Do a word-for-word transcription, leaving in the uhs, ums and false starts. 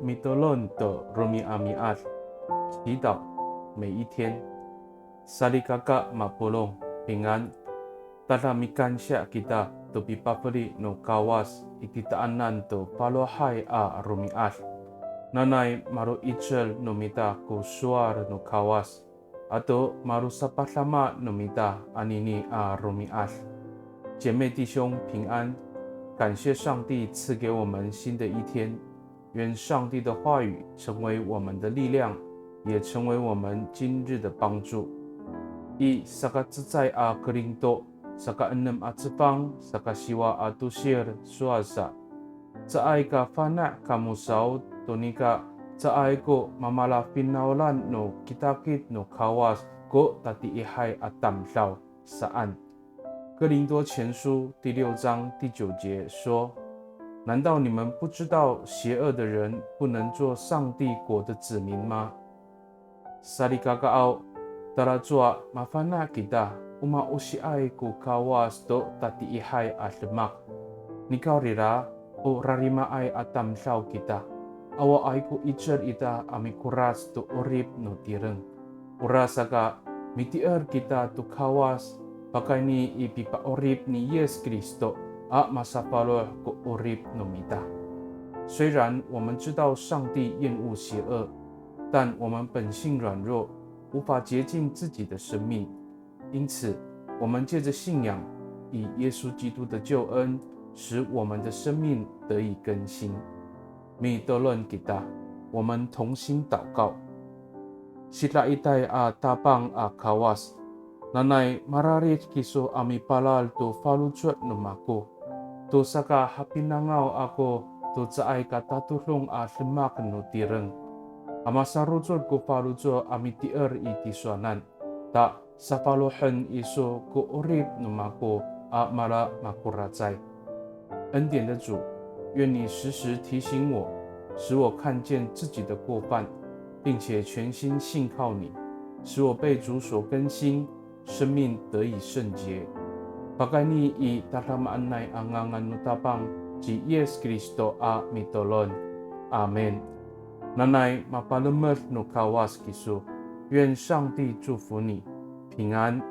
Mitolon to romi'ami'ad, 祈祷每一天。Salikaka mapolong, pingan, tada mikansiya kita to pipafeli no Kawas i titaanan to falohay a romi'ad. Nanay malo'icel no mita ko sowal no Kawas, ato malosapadama no mita anini a romi'ad. 姐妹弟兄平安，感谢上帝赐给我们新的一天，愿上帝的话语成为我们的力量，也成为我们今日的帮助。I sakacecay a Korinto, saka enem a cefang, saka siwa a tosil sowal sa, caay ka fana' kamo saw to nika caay ko mamalafinawlan no kitakit no Kawas ko tatiihay a tamdaw saan. 哥林多前书第六章第九节说，难道你们不知道邪恶的人不能做上帝国的子民吗？Salikakaaw, talacowa mafana' kita o ma'osiay ko Kawas to tatiihay a demak. Nikawrira, o rarimaay a tamdaw kita, awaay ko 'icel ita a mikorac to 'orip no tireng. Orasaka, mitier kita to Kawas, pakayni i pipa'orip ni Yis Kristo a masafaloh ko 'orip no mita. 虽然我们知道上帝厌恶邪恶，但我们本性软弱，无法洁净自己的生命。因此，我们借着信仰，以耶稣基督的救恩，使我们的生命得以更新。Mitolon kita, 我们同心祷告。Sidaitay a Tapang a Kawas, nanay mararid kiso a mipalal to faloco' no mako, to sakahapinangaw ako to caay ka tatodong a demak no tireng, a masarocod ko faloco' a mitier i tisowanan, ta safalohen iso ko 'orip no mako a mala makoracay. 恩典的主，愿你时时提醒我，使我看见自己的过犯，并且全心信靠你，使我被主所更新，生命得以圣洁。Pakayni i tadamaanay a ngangan no Tapang ci Yis Kristo a mitolon. Amin. Nanay mapalemed no Kawas kiso. 愿上帝祝福你，平安。